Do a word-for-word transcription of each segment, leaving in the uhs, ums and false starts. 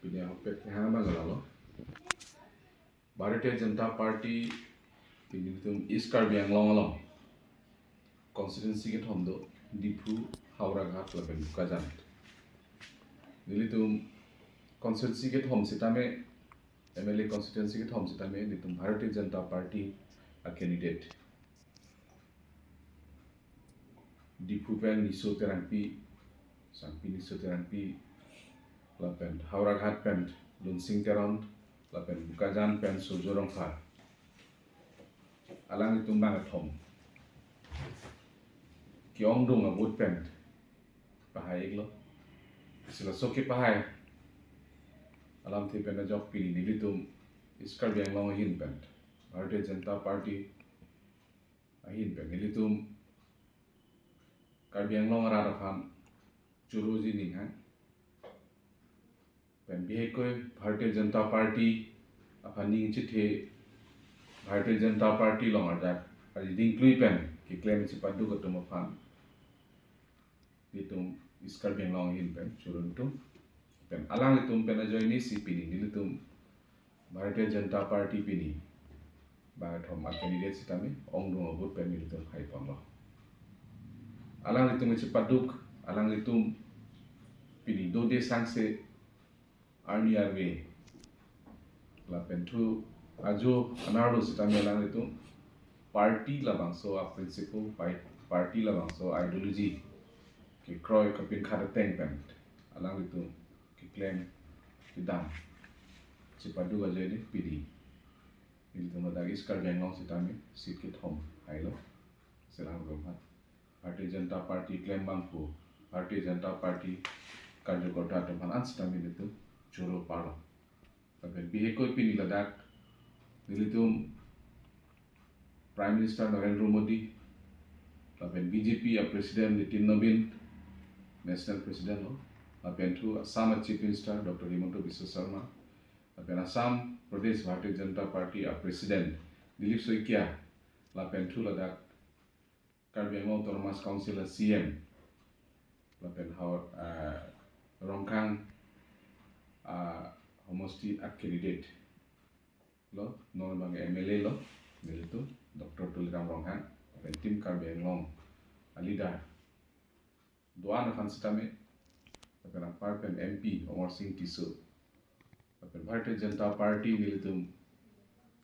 Pini ahokpet kehang abang lalo. Bharatiya Janata Party pini nelitum East Karbi Anglong along constituency kethom do, Diphu, Howraghat lapen Bokajan. Nelitum constituency kethom sitame, M L A constituency kethom sitame nelitum Bharatiya Janata Party a-candidate. Diphu pen Niso Terangpi, Sangpi Niso Terangpi, lapen Howraghat pen Lunsing Teron, lapen Bokajan pen Surjo Rongphar. Alanglitum bang kethom ke-ongdung a-vote pen pahai-iklo. Si laso kepahai alamthe pen ajok pini nelitum East Karbi Anglong ahin pen, Bharatiya Janata Party ahin pen nelitum Karbi Anglong arat aphan choroji ninghang. Pen biheikoi Bharatiya Janata Party aphan ning chethe, Bharatiya Janata Party along ajat ariding klui pen keklem chipaduk atum aphan nelitum East Karbi Anglong ahin pen choro nelitum. Pen alanglitum pen ajoine si pini nelitum Bharatiya Janata Party pini bang kethom a-candidate sitame ongdung a-vote pen nelitum haiponlo. Alanglitum chipaduk, alanglitum pini dode sangse arni arve lapen thu ajo anerlo sitame alanglitum party labangso a-principle, pai-, party labangso ideology kekroi kapinkhat ateng pen alanglitum keklem kedam chipaduk ajoine pini nelitum ladak East Karbi Anglong sitame seat kethom hailo. Selang rumhat Bharatiya Janata Party klembangpo, Bharatiya Janata Party karjokorta atum aphan an sitame nelitum choro parlo. Lapen biheikoi pini ladak nelitum Prime Minister Narendra Modi, lapen B J P a-President Nitin Nabin, National President lo, lapen thu Assam a-Chief Minister Doctor Himanta Biswa Sarma, lapen Assam Pradesh Bharatiya Janata Party a-President Dilip Saikia, lapen thu ladak Karbi Anglong Autonomous Council a-C E M, lapen hau, ah, Rongkhang, ah, homosti a-candidate lo, non abang M L A lo, nelitum Doctor Tuliram Ronghang, lapen Team Karbi Anglong a-leader do-an aphan sitame, lapen apar pen M P Amarsing Tisso, lapen Bharatiya Janata Party nelitum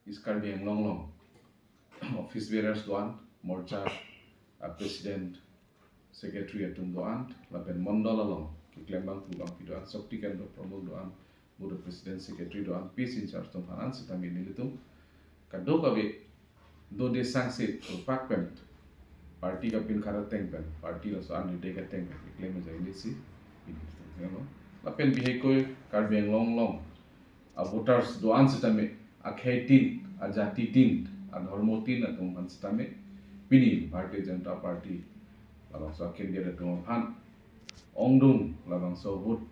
East Karbi Anglong along office bearers do-an, morcha a-president, secretary atum do-an, lapen mondol along keklembangpo bangpi do-an, Shakti Kendra Pramukh do-an, booth president, secretary do-an, peace in charge atum aphan an sitame nelitum kadokave dode sangse rupak pen party kapinkhat ateng pen party laso an ridek ateng pen keklem ajoine si pini nelitum helo. Lapen biheikoi Karbi Anglong along a-voters do-an sitame, akhei tin, ajati tin, adhormo tin atum aphan sitame pini Bharatiya Janata Party labangso a-candidate atum aphan ongdung labangso vote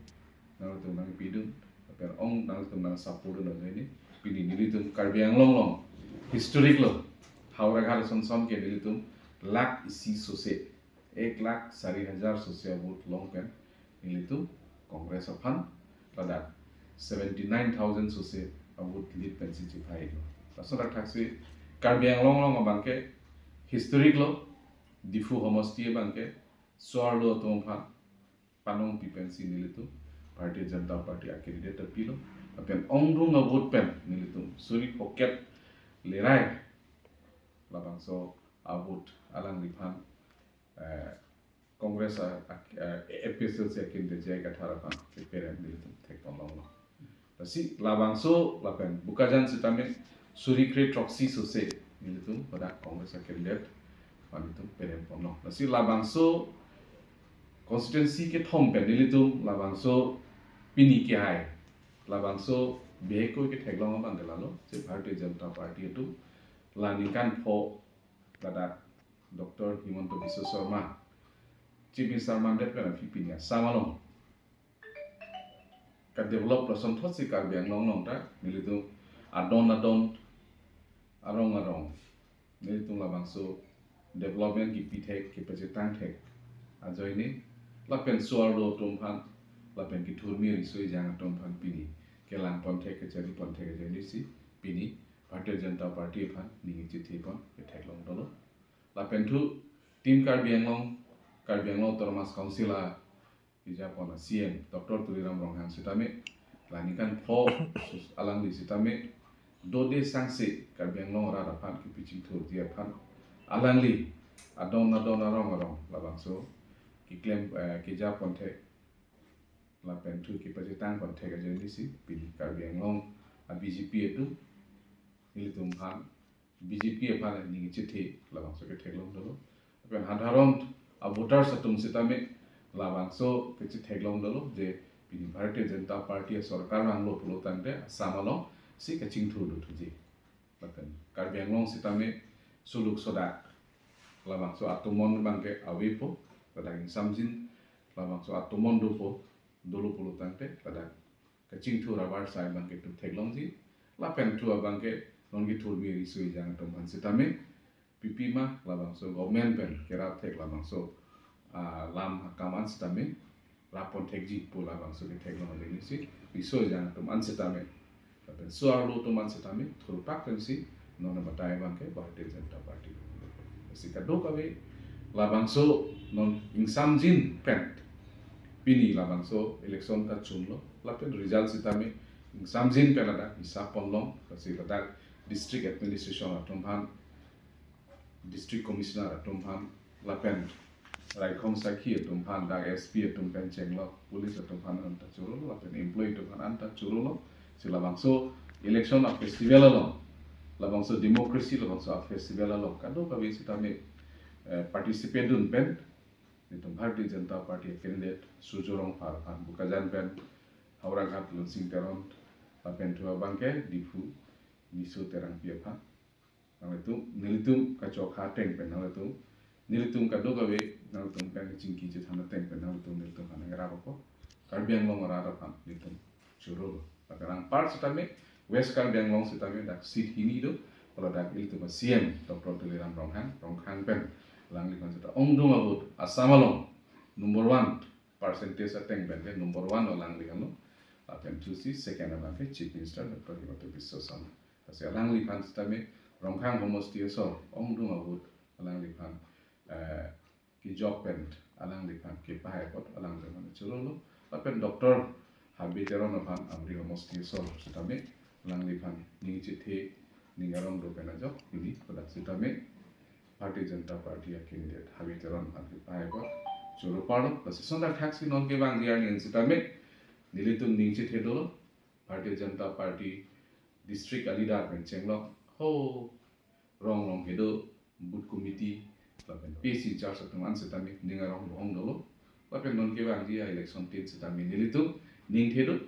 nangtum nangpidun, lapen ong nangtum nang support dun ajoine pini nelitum Karbi Anglong along historic lo, Howraghat ason son ke nelitum lakh isi sose, ek lakh sari hajar sose a-vote long pen nelitum Congress aphan ladak seventy nine thousand sose a-vote lead pensi chiphailo. Lason dak thaksi Karbi Anglong along abangke historic lo, Diphu homosti abangke so-arlo atum aphan panongpi pensi nelitum Bharatiya Janata Party a-candidate apilo, lapen ongdung a-vote pen nelitum suri pocket lerai labangso a-vote alangliphan, eh, Congress a, a, eh, A P H L C a-candidate J I Kathar aphan keperen nelitum thekponlonglo. Lasi labangso lapen Bokajan sitame suri kre throksi sose nelitum pada Congress a-candidate aphan nelitum perenponlo. Lasi labangso constituency kethom pen nelitum labangso pini kehai, labangso biheikoi ketheklong abang ke lalo, je Bharatiya Janata Party atum la ningkan pho ladak Doctor Himanta Biswa Sarma Chief Minister mandet pen aphi pini Assam along ka-develop lason thotsi Karbi Anglong along ta nelitum adon adon, arong arong nelitum labangso development kipi thek, kipachetang thek ajoine lapen so-arlo atum aphan lapen kethurmi riso ejang atum aphan pini kelang ponthek kechari ponthek ajoine si pini Bharatiya Janata Party aphan ning kachethe pon ketheklong dolo. Lapen thu Team Karbi Anglong, Karbi Anglong Autonomous Council a kejapon a C E M Doctor Tuliram Ronghang sitame, la ningkan pho sus alangli sitame, dode sangse Karbi Anglong arat aphan kepachingthurji aphan alangli adon adon arong arong labangso keklem, eh, kejapon thek lapen thu kepachetang ponthek ajoine si pini Karbi Anglong a B J P atum nelitum aphan, B J P aphan ning kachethe labangso ketheklong dolo. Lapen sadharon a voters atum sitame labangso kachetheklong dolo je pini Bharatiya Janata Party a sorkar vanglo pulo tangte Assam along si kachingthur dothuji. Lapen Karbi Anglong sitame suluk sodak labangso atomon abangke avepo, ladak ingsamjin labangso atomon dopo, dolo pulo tangte ladak kachingthur avarsai abangke thu theklongji. Lapen thu abangke non kethurmi riso ejang atum aphan sitame pipima labangso government pen kerap thek labangso, ah, lam akam an sitame rap ponthekji pu labangso ketheklong ajoine si riso ejang atum an sitame, lapen so-arlo atum an sitame thurpak pensi non abatai abangke Bharatiya Janata Party. Si kadokave labangso non ingsamjin pen pini labangso election ta chunlo, lapen result sitame ingsamjin pen ladak hisap ponlong, lasi ladak district administration atum aphan, district commissioner atum aphan, lapen raikhong sakhi atum aphan, dak S P atum pen chenglok, police atum aphan anta chorolo, lapen employee atum aphan anta chorolo. Si labangso election a festival along, labangso democracy labangso a festival along kadokave sitame, eh, participate dun pen nelitum Bharatiya Janata Party candidate Surjya Rongphar aphan Bokajan pen, Howraghat Lunsing Teron, lapen thu abangke Diphu Niso Terangpi aphan, nanglitum, nelitum kachokha ateng pen nanglitum, nelitum kadokave nanglitum pen chingki chethan ateng pen nanglitum nelitum aphan nang rap apot Karbi Anglong arat aphan nelitum chorolo. Lapen anpar sitame West Karbi Anglong sitame dak seat hini do, pu ladak ilitum a C E M Doctor Tuliram Ronghang, Ronghang pen alangliphan seta ongdung a vote Assam along number one percentage ateng pen ke number one alangli henlo. Lapen thusi second abangke Chief Minister Doctor Himanta Biswa Sarma. Lasi alangliphan sitame Ronghang homosti asor ongdung a vote alangliphan, eh, kejok pen alangliphan kepahai apot alangliphan chorolo. Lapen Doctor Habe Teron aphan Amri homosti asor sitame alangliphan ning chethe ning arong do pen ajok pini ladak sitame Bharatiya Janata Party a candidate Habe Teron aphan kepahai apot choro parlo. Lasi sonta thaksi non kevangji arni an sitame nelitum ning chethe dolo, Bharatiya Janata Party district a leader pen chenglok ho rong rong kedo booth committee lapen P C in-charge atum an sitame ning arong bohong dolo. Lapen non kevangji a election tin sitame nelitum ning the do,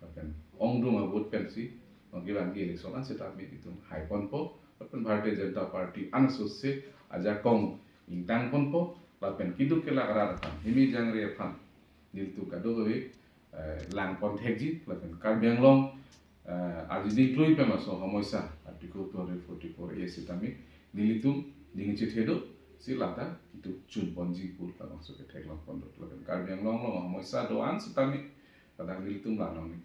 lapen ongdung a vote pensi non kevangji election an sitame itum hai ponpo, lapen Bharatiya Janata Party an sose ajakong ingtang ponpo, lapen keduk kelak arat aphan, himi jangre aphan nelitum kadokave, eh, lang ponthekji, lapen Karbi Anglong, eh, arjuding klui pen laso homoisa Article two hundred forty-four A sitame nelitum ning chethe do, si lata itum chun ponji pu labangso ketheklong pon do. Lapen Karbi Anglong along homoisa do an sitame ladak nelitum la non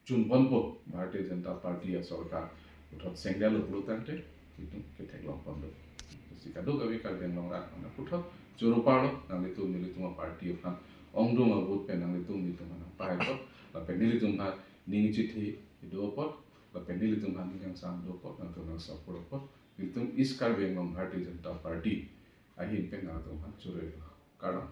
chun ponpo, Bharatiya Janata Party a sorkar puthot sengdetlo pulo tangte itum ketheklong pon do. Si kadokave Karbi Anglong arat aphan puthot choro parlo, nanglitum nelitum a party aphan ongdung a vote pen nanglitum nelitum aphan pahai apot, lapen nelitum aphan ning chethe do apot, lapen nelitum aphan ning kangsam do apot, nangtum nang support apot, nelitum East Karbi Anglong Bharatiya Janata Party ahin pen nangtum aphan choro lo. Kardom.